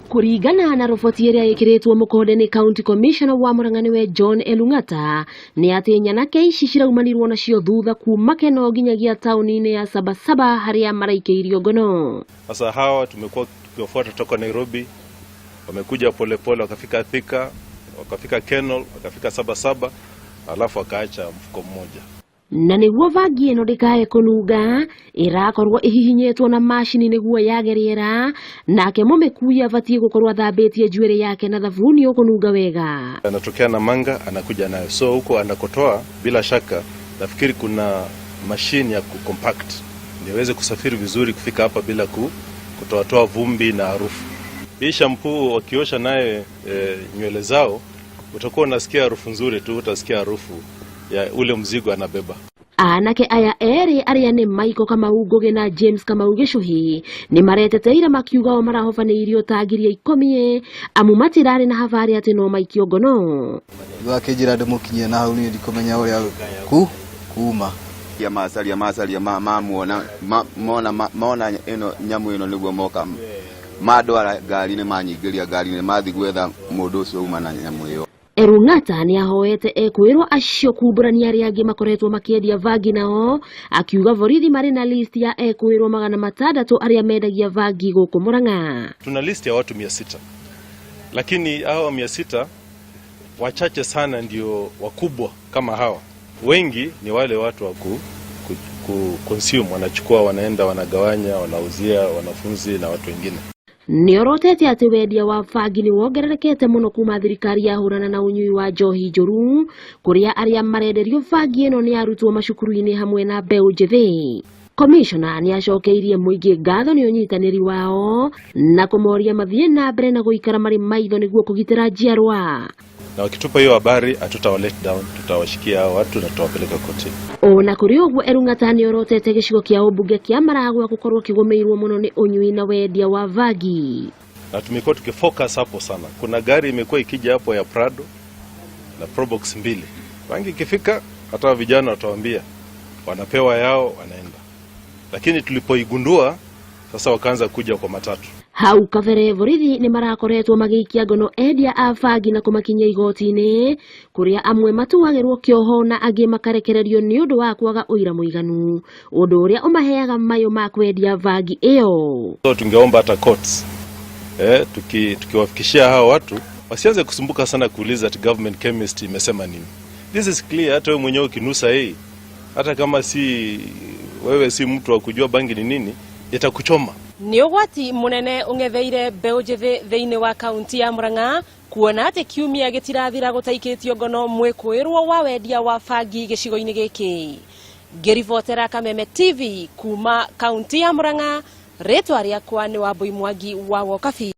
Kũringana na roboti ĩrĩa ĩkĩrĩtwo mũkonde nĩ County Commissioner wa Murang'a nĩwe John Elung'ata, nĩ atĩ nyanake ici ciraumanirwo nacio thutha kuma Keno nginyagia taũni-inĩ ya Sabasaba harĩa maraikĩirio ngono. Sasa hawa tumekuwa tukiwafuata toka Nairobi, wamekuja polepole wakafika Thika, wakafika Kenol, wakafika Sabasaba, alafu wakaacha mfuko mmoja. Na nĩguo bangi ĩno ndĩkae kũnunga, ĩrakorwo ĩhihinyĩtwo na macini nĩguo yage rĩera, nake mũmĩkui abatiĩ gũkorwo athambĩtie njuĩrĩ yake na thabuni ũkũnunga wega. Anatokea Namanga anakuja nayo, so huko anakotoa, bila shaka nafikiri kuna mashine ya kucompact ndio iweze kusafiri vizuri kufika hapa bila kutoatoa vumbi na harufu. Hii shampoo wakiosha naye nywele zao, utakuwa unasikia harufu nzuri tu, utasikia harufu ya ule mzigo anabeba. Anake aya erĩ arĩa nĩ Michael Kamau Ngũgĩ na James Kamau Gĩcũhĩ nĩ mareteteire makiuga o marahobanĩirio ta ngiria ikũmi amu matirarĩ na habarĩ atĩ no maikio ngono. Rĩu akĩnjĩra ndĩmũkinyie na hau niĩ ndikũmenya ũrĩa ku kuma. Macaria macaria mamuona mona mona ĩno nyamũ ĩno nĩguo moka mandwara ngari-inĩ, manyingĩria ngari-inĩ, mathiĩ gwetha mũndũ ũcio uma na nyamũ ĩyo. Erung'ata nĩ ahoete ekwĩrwo acio kumbũrania arĩa angĩ makoretwo makĩendia bangi nao, akiuga borithi marĩ na list ya ekwĩrwo 600 arĩa mendagia bangi gũkũ Murang'a. Tuna list ya watu 600, lakini hawa 600 wachache sana ndio wakubwa kama hawa. Wengi ni wale watu wa ku consume, wanachukua, wanaenda, wanagawanya, wanauzia wanafunzi na watu wengine. Nĩorotete atĩ wendia wa bangi nĩ wongererekete mũno kuma thirikari yahũrana na ũnyui wa njohi njũru, kũrĩa arĩa marenderio bangi ĩno nĩ arutwo macukuru-inĩ hamwe na mbeũ njĩthĩ. Komishona nĩ acokeirie mũingĩ ngatho nĩ ũnyitanĩri wao na kũmoria mathiĩ na mbere na gũikara marĩ maitho nĩguo kũgitĩra njiarwa. Na wakitupa hiyo habari hatutawa let down, tutawashikia hao watu na tutawapeleka kotini. Ona kũrĩ ũguo, Erung'ata nĩ orotete gĩcigo kĩa ũmbunge kĩa Maragwa gũkorwo kĩgũmĩirwo mũno nĩ ũnyui na wendia wa bangi. Na tumekuwa tukifocus hapo sana. Kuna gari imekuwa ikija hapo ya Prado na Probox mbili. Bangi ikifika, hata vijana watawaambia, wanapewa yao, wanaenda. Lakini tulipoigundua sasa wakaanza kuja kwa matatu. Hau kabere borithi nĩ marakoretwo magĩikia ngono endia a bangi na kũmakinyia igoti-inĩ, kũrĩa amwe matuagĩrwo kĩoho na angĩ makarekererio nĩ ũndũ wa kwaga ũira mũiganu, ũndũ ũrĩa ũmaheaga mayũ ma kwendia bangi ĩyo. So tungeomba hata courts, tukiwafikishia hao watu wasianze kusumbuka sana kuuliza ati government chemist imesema nini. This is clear, hata wewe mwenyewe ukinusa hii, hata kama si wewe si mtu wa kujua bangi ni nini, itakuchoma. Nĩ ũgwati mũnene ũng'etheire mbeũ njĩthĩ thĩinĩ wa kaunti ya Murang'a kuona atĩ kiumia gĩtirathira gũtaikĩtio ngono mwĩkũĩrwo wa wendia wa bangi gĩcigo-inĩ gĩkĩ. Ngĩribotera Kameme TV kuma kaunti ya Murang'a, rĩtwa rĩakwa nĩ Wambui Mwangi wa Wokabi.